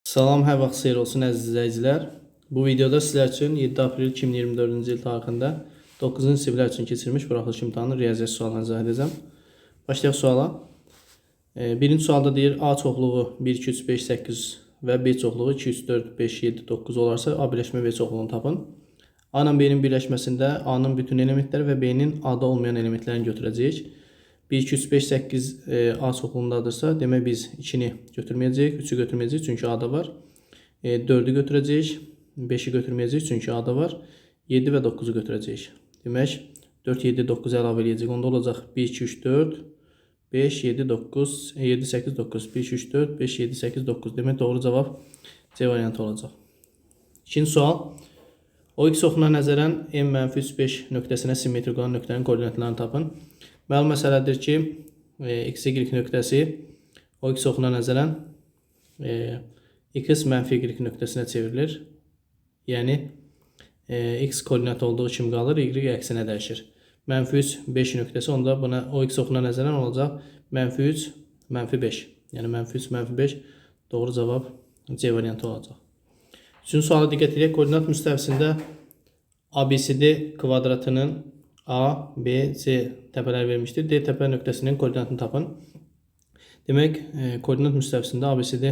Salam, hər vaxt xeyir olsun əziz izləyicilər. Bu videoda sizlər üçün 7 aprel 2024-cü il tarixində 9-cu siniflər üçün keçirilmiş buraxılış imtahanının riyaziyyat suallarını izah edəcəm. Başlayaq suala. Birinci sualda deyir A çoxluğu 1, 2, 3, 5, 8 və B çoxluğu 2, 3, 4, 5, 7, 9 olarsa A birləşmə B çoxluğunu tapın. A ilə B-nin birləşməsində A-nın bütün elementləri və B-nin A-da olmayan elementlərini götürəcəyik. 1, 2, 3, 5, 8 A çoxluğundadırsa, demək biz 2-ni götürməyəcəyik, 3-ü götürməyəcəyik, çünki A-da var. 4-ü götürəcəyik, 5-i götürməyəcəyik, çünki A-da var. 7 və 9-u götürəcəyik. Demək, 4, 7, 9 əlavə eləyəcək. Onda olacaq 1, 2, 3, 4, 5, 7, 9, 7, 8, 9. 1, 2, 3, 4, 5, 7, 8, 9. Demək, doğru cavab C variantı olacaq. İkinci sual. OX oxuna nəzərən M-3, 5 nöqtəsinə simmetrik olan nöqtənin koordinatlarını tapın. Məlum məsələdir ki, x, y nöqtəsi OX oxuna nəzərən x mənfi y nöqtəsinə çevrilir. Yəni, x koordinatı olduğu kimi qalır, y əksinə dəyişir. Mənfi 3, 5 nöqtəsi, onda buna OX oxuna nəzərən olacaq mənfi 3, mənfi 5. Yəni, mənfi 3, mənfi 5 doğru cavab C variantı olacaq. Üçüncü suala diqqət edək. Koordinat müstəvisində ABCD kvadratının A, B, C təpələr vermişdir. D təpə nöqtəsinin koordinatını tapın. Demək, koordinat müstəvisində ABCD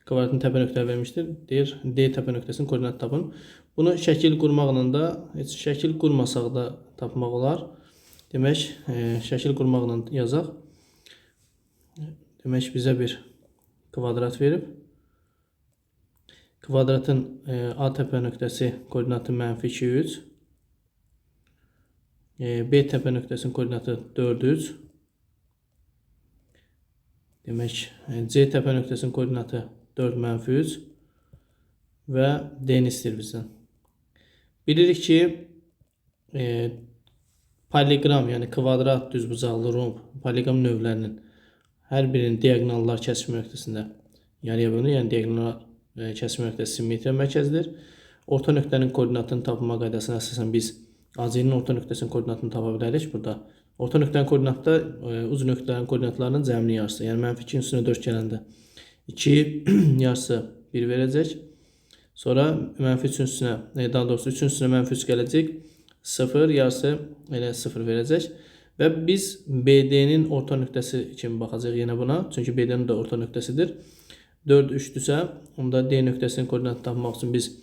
kvadratının təpə nöqtələri vermişdir. Deyir, D təpə nöqtəsinin koordinatını tapın. Bunu şəkil qurmaqla da, heç şəkil qurmasaq da tapmaq olar. Demək, şəkil qurmaqla yazaq. Demək, bizə bir kvadrat verib. Kvadratın A təpə nöqtəsi koordinatı mənfi 2, 3. B təpə nöqtəsinin koordinatı 4, 3. Demək, C təpə nöqtəsinin koordinatı 4, mənfi 3 və D-ni istəyir bizdən. Bilirik ki, poliqram, yəni kvadrat, düzbucaqlı romb, poliqram növlərinin hər birinin diaqonallar kəsişmə nöqtəsində yarıya bölünür. Yəni, diaqonallar kəsişmə nöqtəsi simmetriya mərkəzidir. Orta nöqtənin koordinatını tapma qaydasına əsasən biz AC-nin orta nöqtəsinin koordinatını tapa bilərik burada. Orta nöqtənin koordinatı da uz nöqtələrin koordinatlarının cəminin yarısı. Yəni, mənfi 2-nin üstünə 4 gələndə 2 yarısı 1 verəcək. Sonra mənfi 3-ün üstünə, daha doğrusu 3-ün üstünə mənfi 3 gələcək. 0 yarısı elə 0 verəcək. Və biz BD-nin orta nöqtəsi kimi baxacağıq yenə buna. Çünki BD-nin də orta nöqtəsidir. 4 3-dürsə, onda D nöqtəsinin koordinatını tapmaq üçün biz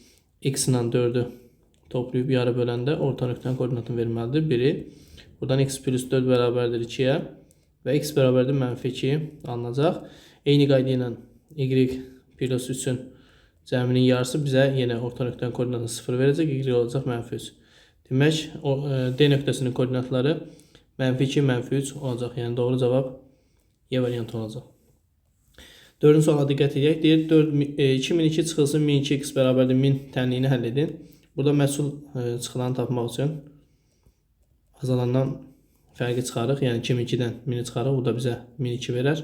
x ilə 4-ü toplayıb yarı böləndə orta nöqtənin koordinatını verməlidir. 1-i. Buradan x plus 4 bərabərdir 2-yə və x bərabərdir mənfi 2 alınacaq. Eyni qayda ilə y plus 3-ün cəminin yarısı bizə yenə orta nöqtənin koordinatını 0 verəcək. Y olacaq mənfi 3. Demək, D nöqtəsinin koordinatları mənfi 2, mənfi 3 olacaq. Yəni, doğru cavab Y variantı olacaq. Dördüncü suala diqqət edək. Deyir, 2002 çıxılsın 1002x bərabərdir 1000 tənliyini həll edin. Burada məhsul çıxılanı tapmaq üçün azalandan fərqi çıxarıq. Yəni, 2002-dən 1000-i çıxarıq. Bu da bizə 1002 verər.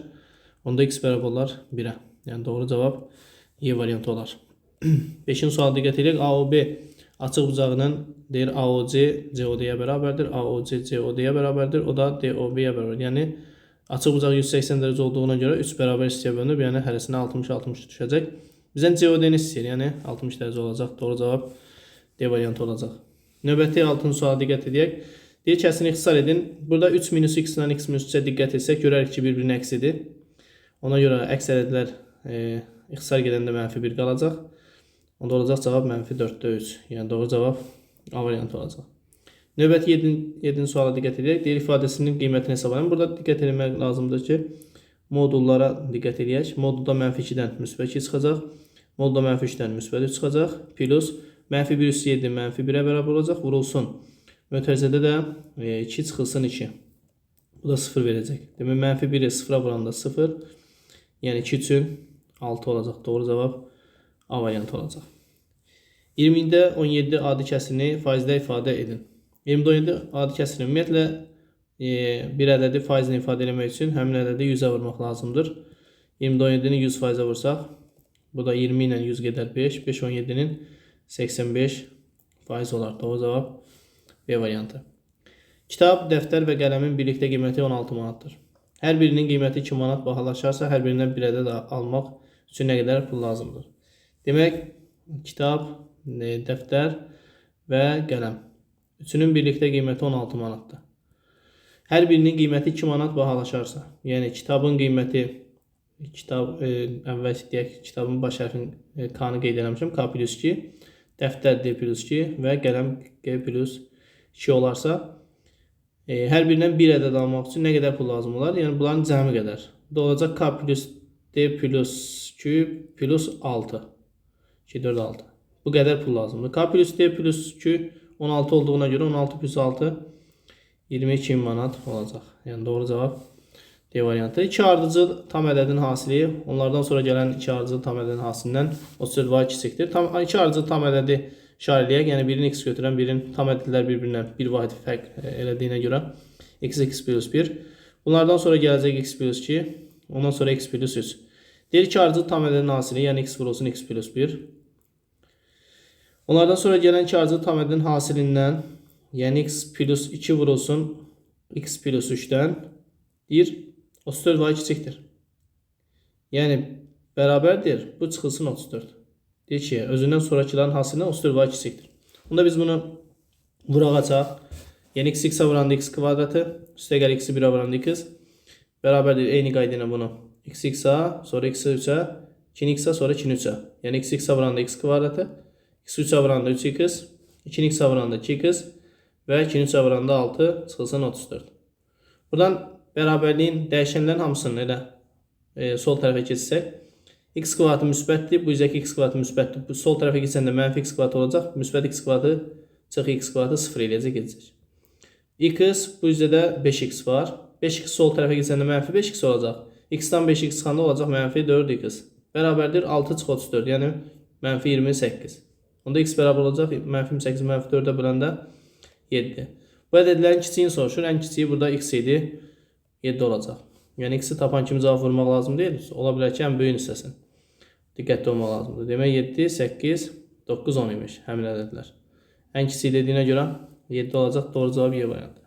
Onda x bərabər olar 1-ə. Yəni, doğru cavab Y variantı olar. Beşinci suala diqqət edək. AOB açıq bucağının deyir AOC COD-yə bərabərdir. AOC COD-yə bərabərdir. O da DOB-yə bərabərdir. Yəni, açıq bucaq 180 dərəcə olduğuna görə 3 bərabər hissəyə bölünür. Yəni, hərəsinə 60-60 düşəcək. Bizdən COD-ni istəyir. Yəni, 60 dərəcə olacaq. Doğru cavab D variantı olacaq. Növbəti 6-cı suala diqqət edək. Deyir, kəsini ixtisar edin. Burada 3 minus x ilə x minus 3-ə diqqət etsək, görərik ki, bir-birinin əksidir. Ona görə əks ədədlər ixtisar gedəndə mənfi 1 qalacaq. Onda olacaq cavab mənfi 4-də 3. Yəni, doğru cavab A variantı olacaq. Növbəti 7-ci suala diqqət edək. Deyir, ifadəsinin qiymətini hesablayın. Burada diqqət etmək lazımdır ki, modullara diqqət edək. Modulda mənfi 2-dən müsbət 2 çıxacaq. Modulda mənfi 3-dən müsbət 3 çıxacaq. Plus mənfi 1 üstü 7 mənfi 1-ə bərabər olacaq. Vurulsun. Mötərizədə də 2 çıxılsın 2. Bu da 0 verəcək. Demək, mənfi 1-i 0-a vuranda 0. Yəni, 2 üçün 6 olacaq. Doğru cavab A variantı olacaq. 20-də 17 adi kəsirini faizdə ifadə edin. 20-də 17 adi kəsirini ümumiyyətlə bir ədədi faizlə ifadə eləmək üçün həmin ədədi 100-ə vurmaq lazımdır. 20-də 17-ni 100 faizə vursaq, bu da 20 ilə 100 gedər 5. 5 17-nin 85 faiz olar. Doğru cavab B variantı. Kitab, dəftər və qələmin birlikdə qiyməti 16 manatdır. Hər birinin qiyməti 2 manat bahalaşarsa, hər birindən bir ədəd almaq üçün nə qədər pul lazımdır? Demək, kitab, dəftər və qələm. Üçünün birlikdə qiyməti 16 manatdır. Hər birinin qiyməti 2 manat bahalaşarsa, yəni kitabın qiyməti, kitab, əvvəl deyək, kitabın baş hərfinin K-nı qeyd eləmişəm, K plus 2, dəftər D plus 2 və qələm G plus 2 olarsa, hər birindən bir ədəd almaq üçün nə qədər pul lazım olar? Yəni, bunların cəmi qədər. Bu da olacaq K plus D plus Q plus 6. 2, 4, 6. Bu qədər pul lazımdır. K plus D plus Q 16 olduğuna görə 16 plus 6 22 manat olacaq. Yəni, doğru cavab D variantı. 2 ardıcıl tam ədədin hasili, onlardan sonra gələn 2 ardıcıl tam ədədin hasilindən 34 vahid kiçikdir. Tam, 2 ardıcıl tam ədədi işarə eləyək. Yəni, birini x götürən, birinin tam ədədlər bir-birinə bir vahid fərq elədiyinə görə x, x plus 1. Bunlardan sonra gələcək x plus 2, ondan sonra x plus 3. Deyir 2 ardıcıl tam ədədin hasili, yəni x vurulsun x plus 1. Onlardan sonra gələn 2 ardıcıl tam ədədin hasilindən, yəni x plus 2 vurulsun x plus 3-dən deyir 34 vahid kiçikdir. Yəni bərabərdir. Bu çıxılsın 34. Deyir ki, özündən sonrakıların hasilindən 34 vahid kiçikdir. Onda biz bunu vuraq açaq. Yəni x x-a vuranda x kvadratı, üstə gəl x-i 1-ə vuranda x. Bərabərdir eyni qayda ilə bunu x x-a, sonra x-i 3-ə, 2-ni x-a, sonra 2-ni 3-ə. Yəni x x-a vuranda x kvadratı, x 3-ə vuranda 3x, 2-ni x-a vuranda 2x və 2-ni 3-ə vuranda 6 çıxılsın 34. Buradan bərabərliyin dəyişənlərin hamısını elə sol tərəfə keçsək, x kvadratı müsbətdir, bu üzəki x kvadratı müsbətdir. Bu sol tərəfə keçəndə mənfi x kvadratı olacaq, müsbət x kvadratı çıx x kvadratı 0 eləyəcək, gedəcək. X, bu üzədə 5x var. 5x sol tərəfə keçəndə mənfi 5x olacaq. X-dan 5x çıxanda olacaq mənfi 4x. Bərabərdir 6 çıx 34, yəni mənfi 28. Onda x bərabər olacaq mənfi 28 mənfi 4-ə böləndə 7. Bu ədədlərin kiçiyini soruşur. Ən kiçiyi burada x idi. 7 olacaq. Yəni x-i tapan kimi cavab vurmaq lazım deyil. Ola bilər ki, ən böyüyün hissəsini. Diqqətli olmaq lazımdır. Demək 7, 8, 9, 10 imiş həmin ədədlər. Ən kiçiyi dediyinə görə 7 olacaq. Doğru cavab Y variantı.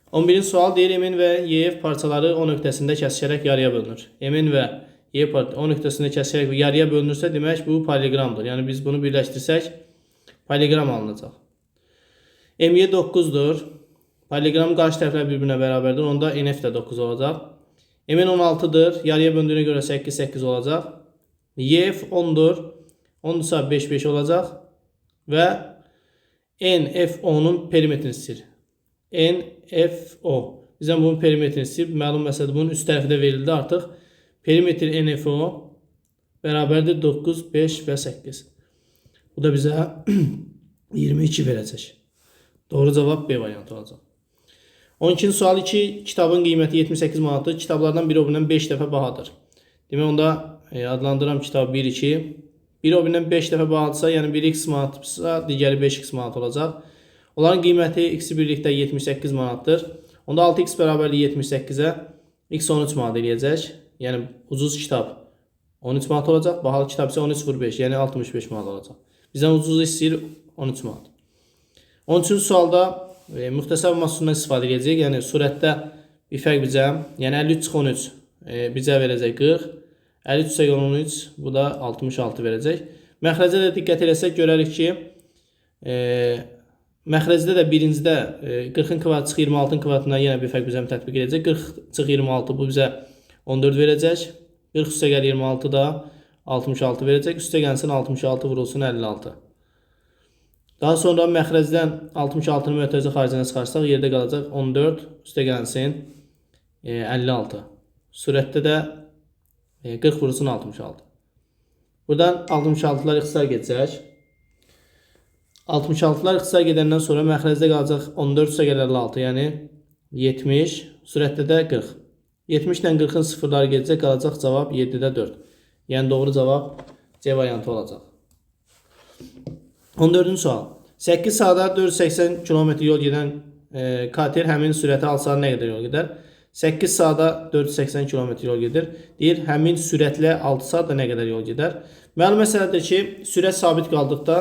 11-ci sual deyir, MN və YF parçaları O nöqtəsində kəsişərək yarıya bölünür. MN və Y O nöqtəsində kəsişərək yarıya bölünürsə, demək bu poliqramdır. Yəni biz bunu birləşdirsək, poliqram alınacaq. MY 9-dur. Poliqramın qarşı tərəfləri bir-birinə bərabərdir. Onda NF də 9 olacaq. MN 16-dır. Yarıya bölündüyünə görə 8, 8 olacaq. YF 10-dur. 10-dursa 5, 5 olacaq. Və NFO-nun perimetrini istəyir. NFO. Bizdən bunun perimetrini istəyir. Məlum məsələdir. Bunun üst tərəfi də verildi artıq. Perimetr NFO bərabərdir 9, 5 və 8. Bu da bizə 22 verəcək. Doğru cavab B variantı olacaq. 12-ci sual 2. Kitabın qiyməti 78 manatdır. Kitablardan biri o birindən 5 dəfə bahadır. Demək onda adlandıram kitabı 1, 2. Biri o birindən 5 dəfə bahadırsa, yəni biri x manatdırsa, digəri 5x manat olacaq. Onların qiyməti x-i birlikdə 78 manatdır. Onda 6x bərabərdir 78-ə, x 13 manat eləyəcək. Yəni ucuz kitab 13 manat olacaq, bahalı kitab isə 13 vur 5, yəni 65 manat olacaq. Bizdən ucuz istəyir 13 manat. 13-cü sualda müxtəsər vurma üsulundan istifadə edəcəyik. Yəni surətdə bir fərq bizə, yəni 53 çıx 13 bizə verəcək 40. 53 üstə 13, bu da 66 verəcək. Məxrəcə də diqqət eləsək görərik ki, məxrəcdə də birincidə 40-ın kvadratı çıx 26-ın kvadratından yenə bir fərq bizə tətbiq edəcək. 40 çıx 26 bu bizə 14 verəcək. 40 üstə gəl 26 da 66 verəcək. Üstə gəlsin 66 vurulsun 56. Daha sonra məxrəcdən 66-nı mötərizə xaricinə çıxarsaq yerdə qalacaq 14 üstə gəlsin 56. Sürətdə də 40 vurulsun 66. Buradan 66-lar ixtisar gedəcək. 66-lar ixtisar gedəndən sonra məxrəcdə qalacaq 14 üstə gəl 56, yəni 70, sürətdə də 40. 70 ilə 40-ın sıfırları gedəcək, qalacaq cavab 7-də 4. Yəni doğru cavab C variantı olacaq. 14-cü sual. 8 saatda 480 km yol gedən kater həmin sürəti alsa nə qədər yol gedər? 8 saatda 480 km yol gedir. Deyir, həmin sürətlə 6 saatda nə qədər yol gedər? Məlum məsələdir ki, sürət sabit qaldıqda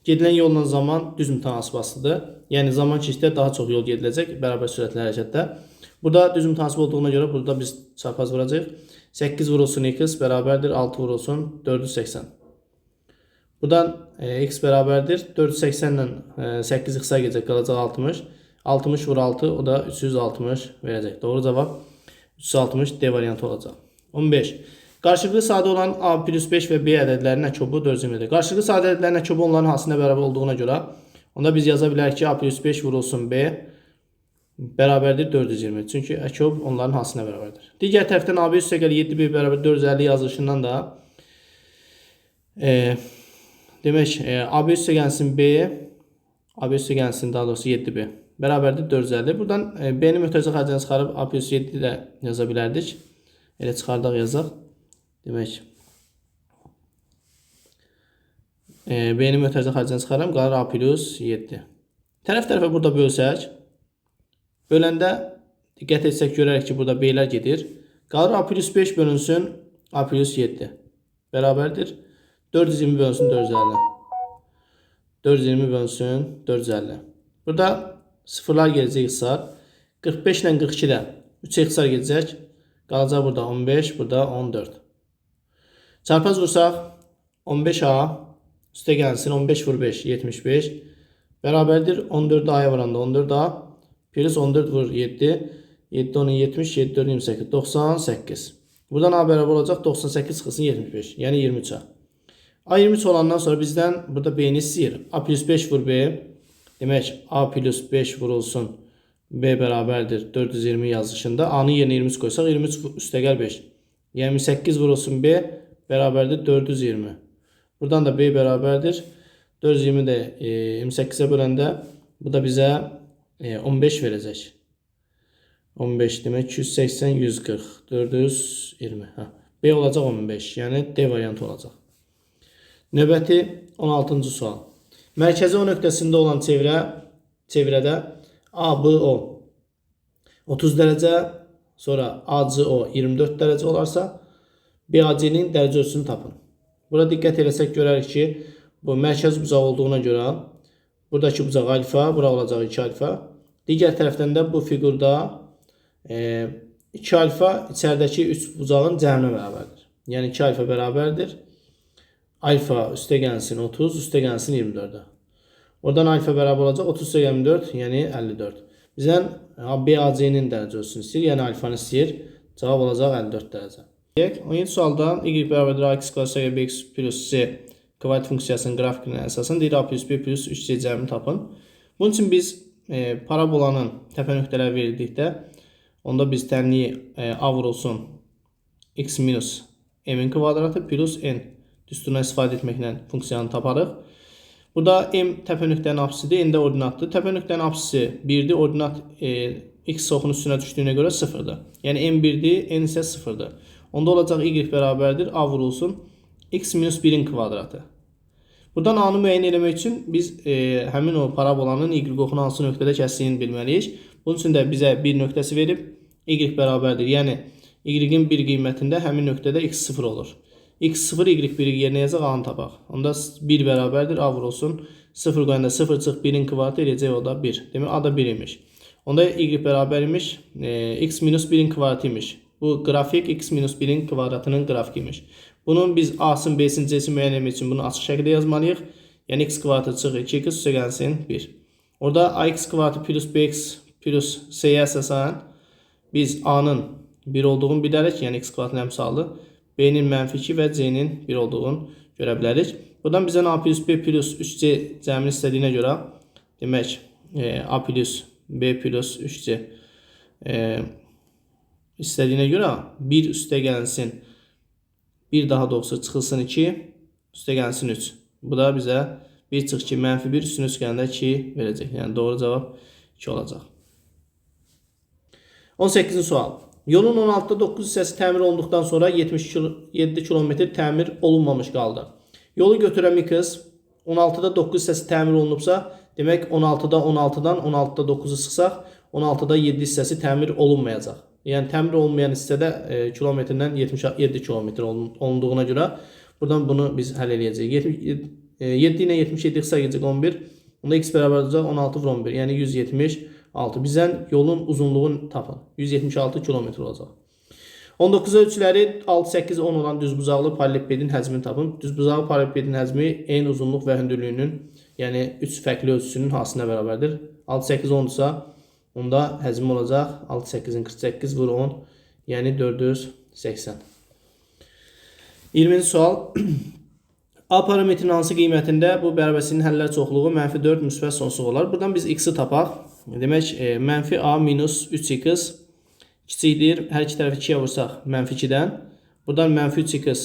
gedilən yolla zaman düz mütənasib asılıdır. Yəni zaman keçdikcə daha çox yol gediləcək bərabər sürətli hərəkətdə. Burada düz mütənasib olduğuna görə burada biz çarpaz vuracağıq. 8 vurulsun x bərabərdir 6 vurulsun 480. Buradan x bərabərdir. 480 ilə 8 ixtisar gedəcək, qalacaq 60. 60 vur 6, o da 360 verəcək. Doğru cavab 360 D variantı olacaq. 15. Qarşılıqlı sadə olan A plus 5 və B ədədlərinin əkobu 420-dir. Qarşılıqlı sadə ədədlərin əkobu onların hasilinə bərabər olduğuna görə onda biz yaza bilərik ki, A plus 5 vurulsun B bərabərdir 420. Çünki əkob onların hasilinə bərabərdir. Digər tərəfdən AB üstəgəl 7B bərabər 450 yazılışından da demək AB üstəgəlsin B, AB üstəgəlsin daha doğrusu 7B bərabərdir 450. Buradan B-ni mötərizə xərcini çıxarıb A plus 7 də yaza bilərdik. Elə çıxardaq yazaq. Demək B-ni mötərizə xərcini çıxaram, qalır A plus 7. Tərəf tərəfə burada bölsək, böləndə diqqət etsək görərik ki, burada B-lər gedir. Qalır A plus 5 bölünsün A plus 7. Bərabərdir. 420 bölünsün 450. 420 bölünsün 450. Burada sıfırlar gedəcək ixtisar. 45 ilə 42 də 3 ixtisar gedəcək. Qalacaq burada 15, burada 14. Çarpaz vursaq 15A üstə gəlsin 15 vur 5, 75. Bərabərdir 14 A'ya vuranda 14A plus 14 vur 7. 7 10 70, 7 4 28, 98. Buradan A bərabər olacaq 98 çıxılsın 75, yəni 23A. A 23 olandan sonra bizdən burada B-ni istəyir. A plus 5 vur B. Demək A plus 5 vurulsun B bərabərdir 420 yazışında. A-nın yerinə 23 qoysaq 23 üstəgəl 5. Yəni 8 vurulsun B bərabərdir 420. Buradan da B bərabərdir. 420 də 28-ə böləndə bu da bizə 15 verəcək. 15 demək 280, 140, 420. Hə. B olacaq 15. Yəni D variantı olacaq. Növbəti 16-cı sual. Mərkəzi O nöqtəsində olan çevrədə ABO 30 dərəcə, sonra ACO 24 dərəcə olarsa, BAC-nin dərəcə ölçüsünü tapın. Burada diqqət eləsək görərik ki, bu mərkəz bucağı olduğuna görə buradakı bucaq alfa, bura olacaq 2 alfa. Digər tərəfdən də bu fiqurda 2 alfa içəridəki 3 bucağın cəminə bərabərdir. Yəni 2 alfa bərabərdir. Alfa üstə gəlsin 30, üstə gəlsin 24-ə. Oradan alfa bərabər olacaq 30 üstə 24, yəni 54. Bizdən BAC-nin dərəcə ölçüsünü istəyir, yəni alfanı istəyir. Cavab olacaq 54 dərəcə. 17 sualda y bərabərdir ax kvadrat bx plus c kvadrat funksiyasının qrafikinə əsasən deyir a plus b plus 3c cəmini tapın. Bunun üçün biz parabolanın təpə nöqtələri verildikdə onda biz tənliyi a vurulsun x minus m-in kvadratı plus n düsturundan istifadə etməklə funksiyanı taparıq. Burada m təpə nöqtənin apsisidir, n də ordinatdır. Təpə nöqtənin apsisi 1-dir, ordinat x oxunun üstünə düşdüyünə görə 0-dır. Yəni m 1-dir, n isə 0-dır. Onda olacaq y bərabərdir a vurulsun x minus 1-in kvadratı. Buradan a-nı müəyyən eləmək üçün biz həmin o parabolanın y oxunu hansı nöqtədə kəsdiyini bilməliyik. Bunun üçün də bizə bir nöqtəsi verib y bərabərdir. Yəni y-in bir qiymətində həmin nöqtədə x 0 olur. X 0, y 1 yerinə yazaq, a-nı tapaq. Onda 1 bərabərdir, a vurulsun. 0 qoyanda 0 çıx 1-in kvadratı eləyəcək o da 1. Demək a da 1 imiş. Onda y bərabər imiş, x minus 1-in kvadratı imiş. Bu qrafik x minus 1-in kvadratının qrafiki imiş. Bunun biz a-sın, b-sin, c-sin müəyyən etmək üçün bunu açıq şəkildə yazmalıyıq. Yəni x kvadratı çıx 2x üstə gəlsin 1. Orada ax kvadratı plus bx plus c-yə əsasən biz a-nın 1 olduğunu bilərik. Yəni x kvadratın əmsalı. B-nin mənfi 2 və C-nin 1 olduğunu görə bilərik. Buradan bizdən A plus B plus 3C cəmini istədiyinə görə demək A plus B plus 3C istədiyinə görə 1 üstə gəlsin 1 daha doğrusu çıxılsın 2 üstə gəlsin 3. Bu da bizə 1 çıx 2 mənfi 1 üstünə 3 gələndə 2 verəcək. Yəni doğru cavab 2 olacaq. 18-ci sual. Yolun 16-da 9 hissəsi təmir olunduqdan sonra 77 km təmir olunmamış qaldı. Yolu götürən X 16-da 9 hissəsi təmir olunubsa, demək 16-da 16-dan 16-da 9-u sıxsaq, 16-da 7 hissəsi təmir olunmayacaq. Yəni təmir olunmayan hissədə kilometrdən 77 kilometr olunduğuna görə buradan bunu biz həll eləyəcəyik. 7 ilə 77 ixtisar gedəcək 11. Onda x bərabər olacaq 16 vur 11, yəni 176. Bizdən yolun uzunluğunu tapın. 176 kilometr olacaq. 19 ölçüləri 6, 8, 10 olan düzbucaqlı paralelipedin həcmini tapın. Düzbucaqlı paralelipedin həcmi en uzunluq və hündürlüyünün, yəni 3 fərqli ölçüsünün hasilinə bərabərdir. 6, 8, 10-dursa, onda həcmi olacaq 6, 8-in 48 vur 10, yəni 480. 20-ci sual. A parametrinin hansı qiymətində bu bərabərsizliyin həllər çoxluğu mənfi 4 müsbət sonsuz olar? Buradan biz x-i tapaq. Demək, mənfi A minus 3x kiçikdir. Hər iki tərəfi 2-yə vursaq mənfi 2-dən. Buradan mənfi 3x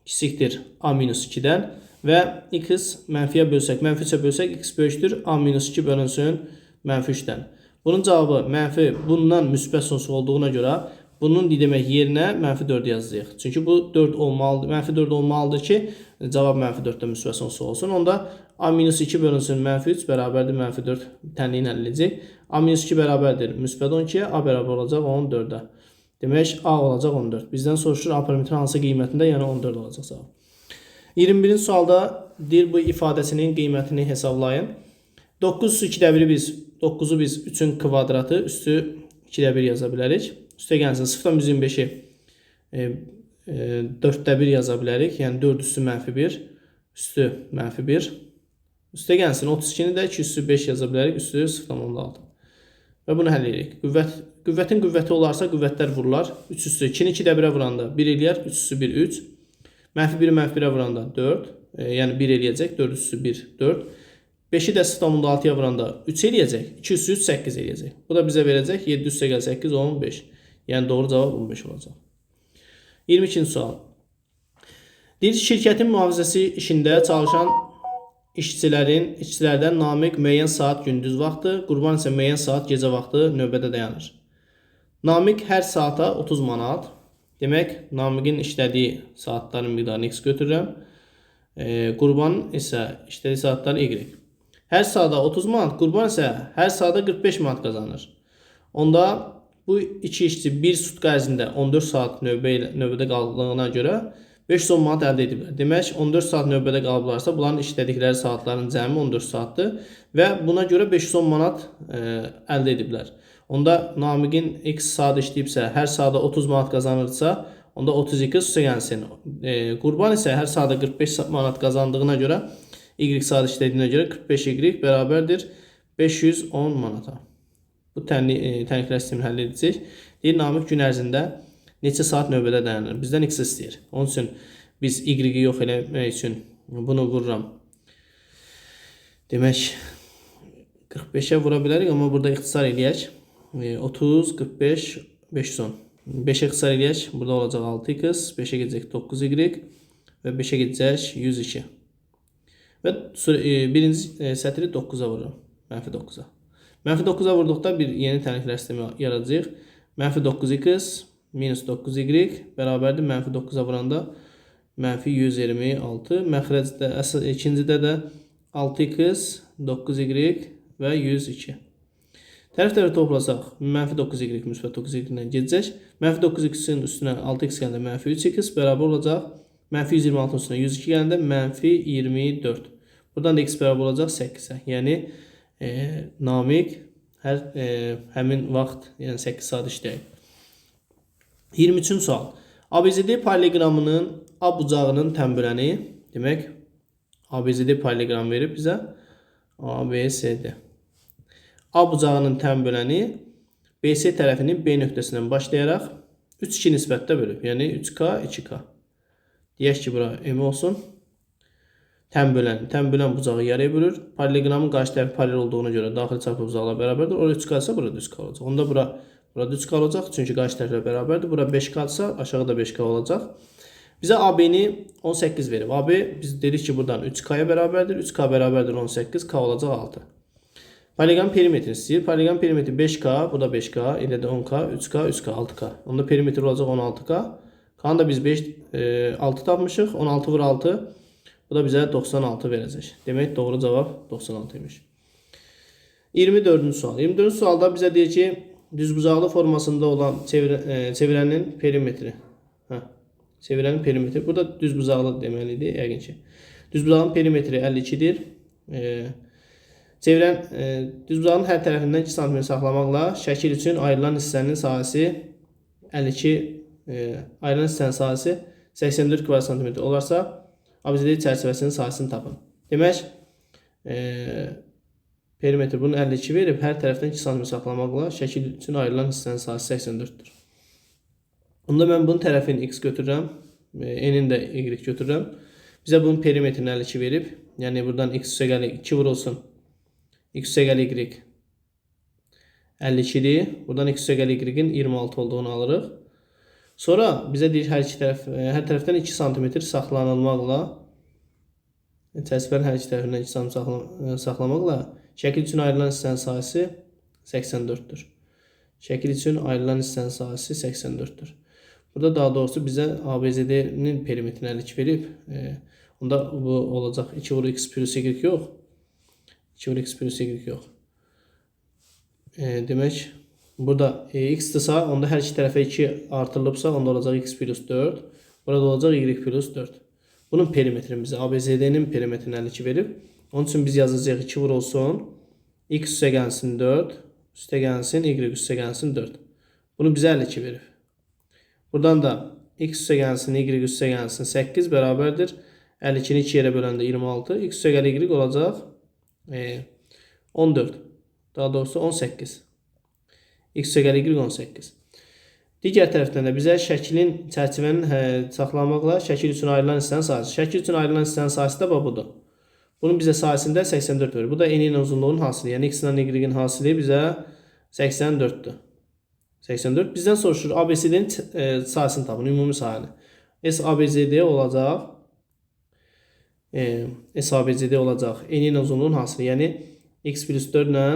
kiçikdir A minus 2-dən. Və x mənfiyə bölsək, mənfi 3-ə bölsək x böyükdür A minus 2 bölünsün mənfi 3-dən. Bunun cavabı mənfi bundan müsbət sonsuz olduğuna görə bunun demək yerinə mənfi 4 yazacağıq. Çünki bu 4 olmalıdır, mənfi 4 olmalıdır ki, cavab mənfi 4-də müsbət sonsuz olsun. Onda A minus 2 bölünsün mənfi 3 bərabərdir mənfi 4 tənliyin həll edəcək. A minus 2 bərabərdir müsbət 12-yə, A bərabər olacaq 14-ə. Demək, A olacaq 14. Bizdən soruşur A parametri hansı qiymətində, yəni 14 olacaq cavab. 21-ci sualda deyir bu ifadəsinin qiymətini hesablayın. 9 üstü 2-də 1-i biz, 9-u biz 3-ün kvadratı üstü 2-də 1 yaza bilərik. Üstə gəlsin 0,125-i 4-də 1 yaza bilərik. Yəni 4 üstü mənfi 1, üstü mənfi 1. Üstə gəlsin 32-ni də 2 üstü 5 yaza bilərik, üstü 0,6. Və bunu həll edirik. Qüvvətin qüvvəti olarsa qüvvətlər vurular. 3 üstü 2-ni 2-də 1-ə vuranda 1 eləyər, 3 üstü 1 3. Mənfi 1-i mənfi 1-ə vuranda 4, yəni 1 eləyəcək, 4 üstü 1 4. 5-i də 0,6-ya vuranda 3 eləyəcək, 2 üstü 3 8 eləyəcək. Bu da bizə verəcək 7 üstə gəl 8 15. Yəni doğru cavab 15 olacaq. 22-ci sual. Deyir, şirkətin mühafizəsi işində çalışan işçilərdən Namiq müəyyən saat gündüz vaxtı, Qurban isə müəyyən saat gecə vaxtı növbədə dayanır. Namiq hər saata 30 manat. Demək, Namiqin işlədiyi saatların miqdarını x götürürəm. Qurban isə işlədiyi saatların y. Hər saata 30 manat, Qurban isə hər saata 45 manat qazanır. Onda bu iki işçi bir sutka ərzində 14 saat növbədə qaldığına görə 510 manat əldə ediblər. Demək, 14 saat növbədə qalıblarsa, bunların işlədikləri saatların cəmi 14 saatdır və buna görə 510 manat əldə ediblər. Onda Namiqin x saat işləyibsə, hər saata 30 manat qazanırsa, onda 32 üstə gəlsin. Qurban isə hər saata 45 manat qazandığına görə, y saat işlədiyinə görə 45y bərabərdir 510 manata. Bu tənliklər sistemini həll edəcək. Deyir, Namiq gün ərzində neçə saat növbədə dayanır? Bizdən x istəyir. Onun üçün biz y-i yox eləmək üçün bunu vururam. Demək, 45-ə vura bilərik, amma burada ixtisar eləyək. 30, 45, 510. 5-ə ixtisar eləyək. Burada olacaq 6x, 5-ə gedəcək 9y və 5-ə gedəcək 102. Və birinci sətri 9-a vururam. Mənfi 9-a. Mənfi 9-a vurduqda bir yeni tənliklər sistemi yaradacağıq. Mənfi 9x minus 9y bərabərdir. Mənfi 9-a vuranda mənfi 126. Məxrəcdə, ikincidə də 6x, 9y və 102. Tərəf-tərəf toplasaq, mənfi 9y müsbət 9y ilə gedəcək. Mənfi 9x-in üstünə 6x gələndə mənfi 3x bərabər olacaq. Mənfi 126-nın üstünə 102 gələndə mənfi 24. Buradan da x bərabər olacaq 8-ə. Yəni, Namiq həmin vaxt, yəni 8 saat işləyir. 23-cü sual. ABCD paralleloqramının A bucağının tənbürəni, demək ABCD paralleloqram verib bizə. ABCD. A bucağının tənbürəni BC tərəfini B nöqtəsindən başlayaraq 3-2 nisbətdə bölüb. Yəni 3K, 2K. Deyək ki, bura M olsun. Tən bölən bucağı yarıya bölür. Paralleloqramın qarşı tərəfi paralel olduğuna görə daxili çarpı uzaqlar bərabərdir. Orada 3K isə burada 3K olacaq. Onda burada 3K olacaq. Çünki qarşı tərəflər bərabərdir. Bura 5K ise aşağıda 5K olacaq. Bizə AB-ni 18 verib. AB biz dedik ki, buradan 3K-ya bərabərdir. 3K bərabərdir 18, K olacaq 6. Paralleloqram perimetrini istəyir. Paralleloqram perimetri 5K, bu da 5K, elə də 10K, 3K, 3K, 6K. Onda perimetr olacaq 16K. K-nı da biz 6 tapmışıq. 16 vur 6. Bu da bizə 96 verəcək. Demək, doğru cavab 96 imiş. 24-cü sual. 24-cü sualda bizə deyir ki, düzbucaqlı formasında olan çevirənin perimetri. Çevirənin perimetri. Burada düzbucaqlı deməlidir, yəqin ki. Düzbucaqlının perimetri 52-dir. Çevirən düzbucağın hər tərəfindən 2 sm saxlamaqla şəkil üçün ayrılan hissənin sahəsi 52 ayrılan hissənin sahəsi 84 kvadrat santimetr olarsa, ABCD çərçivəsinin sahəsini tapın. Demək, perimetr bunun 52 verib, hər tərəfdən 2 sm saxlamaqla şəkil üçün ayrılan hissənin sahəsi 84-dür. Onda mən bunun tərəfini x götürürəm, enin də y götürürəm. Bizə bunun perimetrini 52 verib. Yəni buradan x üstəgəl 2 vurulsun. X üstəgəl y 52-dir. Buradan x üstəgəl y-in 26 olduğunu alırıq. Sonra bizə deyir hər iki tərəf, hər tərəfdən 2 sm saxlanılmaqla, çərçivənin hər iki tərəfindən 2 sm saxlamaqla şəkil üçün ayrılan hissənin sahəsi 84-dür. Şəkil üçün ayrılan hissənin sahəsi 84-dür. Burada daha doğrusu bizə ABCD-nin perimetrini 52 verib. Onda bu olacaq 2 vur x plus y yox. 2 vur x plus y yox. Demək, burada x-dirsə, onda hər iki tərəfə 2 artırılıbsa, onda olacaq x plus 4. Burada olacaq y plus 4. Bunun perimetrini bizə ABCD-nin perimetrini 52 verib. Onun üçün biz yazacağıq 2 vurulsun. X üstə gəlsin 4, üstə gəlsin y üstə gəlsin 4. Bunu bizə 52 verib. Buradan da x üstə gəlsin, y üstə gəlsin 8 bərabərdir. 52-ni 2 yerə böləndə 26. X üstə gəl y olacaq 14. Daha doğrusu 18. X üstə gəl y 18. Digər tərəfdən də bizə şəklin, çərçivənin saxlamaqla şəkil üçün ayrılan hissənin sahəsi. Şəkil üçün ayrılan hissənin sahəsi də bax budur. Bunun bizə sahəsində 84 verir. Bu da eni ilə uzunluğun hasili. Yəni x ilə y-in hasili bizə 84-dür. 84. Bizdən soruşur ABCD-nin sahəsini tapın, ümumi sahəni. SABCD olacaq. SABCD olacaq. Eni ilə uzunluğun hasili. Yəni x plus 4 ilə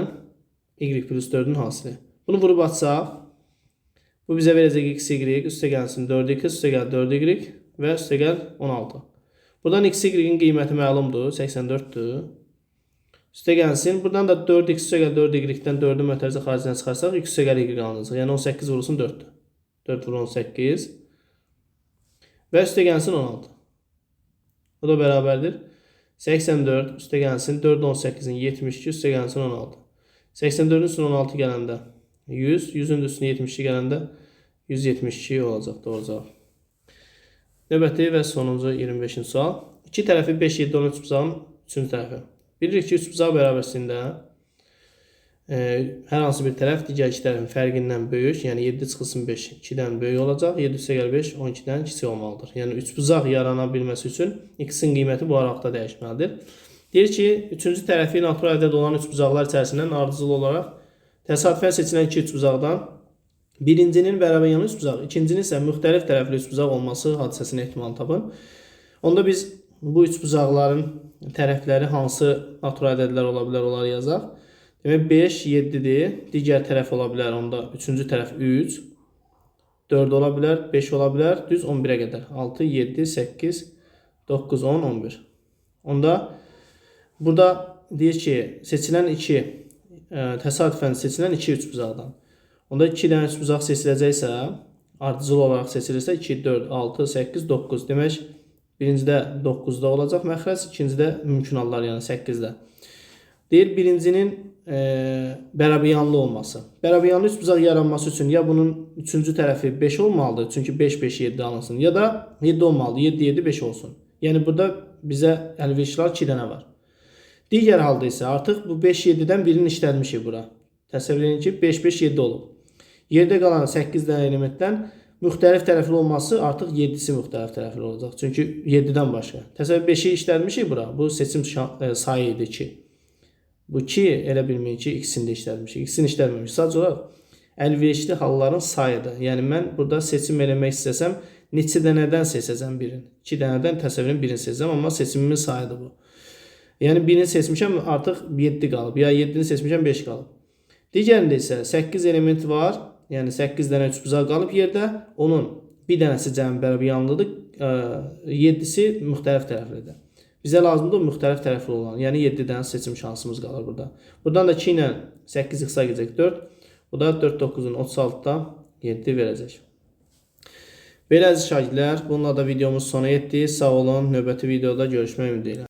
y plus 4-ün hasili. Bunu vurub açsaq, bu bizə verəcək x, y, üstə gəlsin 4x, üstə gəl 4y və üstə gəl 16. Buradan x, y-in qiyməti məlumdur, 84-dür. Üstə gəlsin. Buradan da 4x üstə gəl 4y-dən 4-ü mötərizə xaricinə çıxarsaq, x üstə gəl y alınacaq. Yəni 18 vurulsun 4-dür. 4 vur 18. Və üstə gəlsin 16. O da bərabərdir. 84 üstə gəlsin 4 18-in 72 üstə gəlsin 16. 84-ün üstünə 16 gələndə 100, 100-ün üstünə 72 gələndə 172 olacaq doğru cavab. Növbəti və sonuncu 25-ci sual. İki tərəfi 5, 7 olan üçbucağın üçüncü tərəfi. Bilirik ki, üçbucaq bərabərsində hər hansı bir tərəf digər iki tərəfin fərqindən böyük, yəni 7 çıxılsın 5, 2-dən böyük olacaq. 7 üstə gəl 5, 12-dən kiçik olmalıdır. Yəni üçbucaq yarana bilməsi üçün x-in qiyməti bu aralıqda dəyişməlidir. Deyir ki, üçüncü tərəfi natural ədəd olan üçbucaqlar içərisindən ardıcıl olaraq təsadüfən seçilən iki üçbucaqdan birincinin bərabər yanlı üçbucaq, ikincinin isə müxtəlif tərəfli üçbucaq olması hadisəsinin ehtimalını tapın. Onda biz bu üçbucaqların tərəfləri hansı natural ədədlər ola bilər, onları yazaq. Demək 5, 7-dir. Digər tərəf ola bilər onda üçüncü tərəf 3, 4 ola bilər, 5 ola bilər, düz 11-ə qədər. 6, 7, 8, 9, 10, 11. Onda burada deyir ki, seçilən 2, təsadüfən seçilən 2 üçbucaqdan. Onda 2 dənə üçbucaq seçiləcəksə, ardıcıl olaraq seçilirsə 2, 4, 6, 8, 9. Demək, birincidə 9-da olacaq məxrəc, ikincidə mümkün hallar, yəni 8-də. Deyir, birincinin bərabəryanlı olması. Bərabəryanlı üçbucaq yaranması üçün ya bunun üçüncü tərəfi 5 olmalıdır, çünki 5, 5, 7 alınsın, ya da 7 olmalıdır, 7, 7, 5 olsun. Yəni burada bizə əlverişlər 2 dənə var. Digər halda isə artıq bu 5, 7-dən birini işlətmişik bura. Təsəvvür edin ki, 5, 5, 7 olub. Yerdə qalan 8 dənə elementdən müxtəlif tərəfli olması artıq 7-si müxtəlif tərəfli olacaq. Çünki 7-dən başqa. Təsəvvür 5-i işlətmişik bura. Bu seçim sayı idi 2. Bu 2 elə bilməyin ki, ikisini də işlətmişik. İkisini işlətməmişik. Sadəcə olaraq əlverişli halların sayıdır. Yəni mən burada seçim eləmək istəsəm neçə dənədən seçəcəm birini? 2 dənədən təsəvvürün birini seçəcəm, amma seçimimin sayıdır bu. Yəni birini seçmişəm, artıq 7 qalıb. Ya 7-ni seçmişəm, 5 qalıb. Digərində isə 8 element var. Yəni 8 dənə üçbucaq qalıb yerdə. Onun bir dənəsi cəmi bərabəryanlıdır. 7-si müxtəlif tərəflidir. Bizə lazımdır müxtəlif tərəfli olan. Yəni 7 dənə seçim şansımız qalır burada. Buradan da 2 ilə 8 ixtisar gedəcək 4. Bu da 4 9-un 36-da 7 verəcək. Belə əziz şagirdlər, bununla da videomuz sona yetdi. Sağ olun. Növbəti videoda görüşmək ümidi ilə.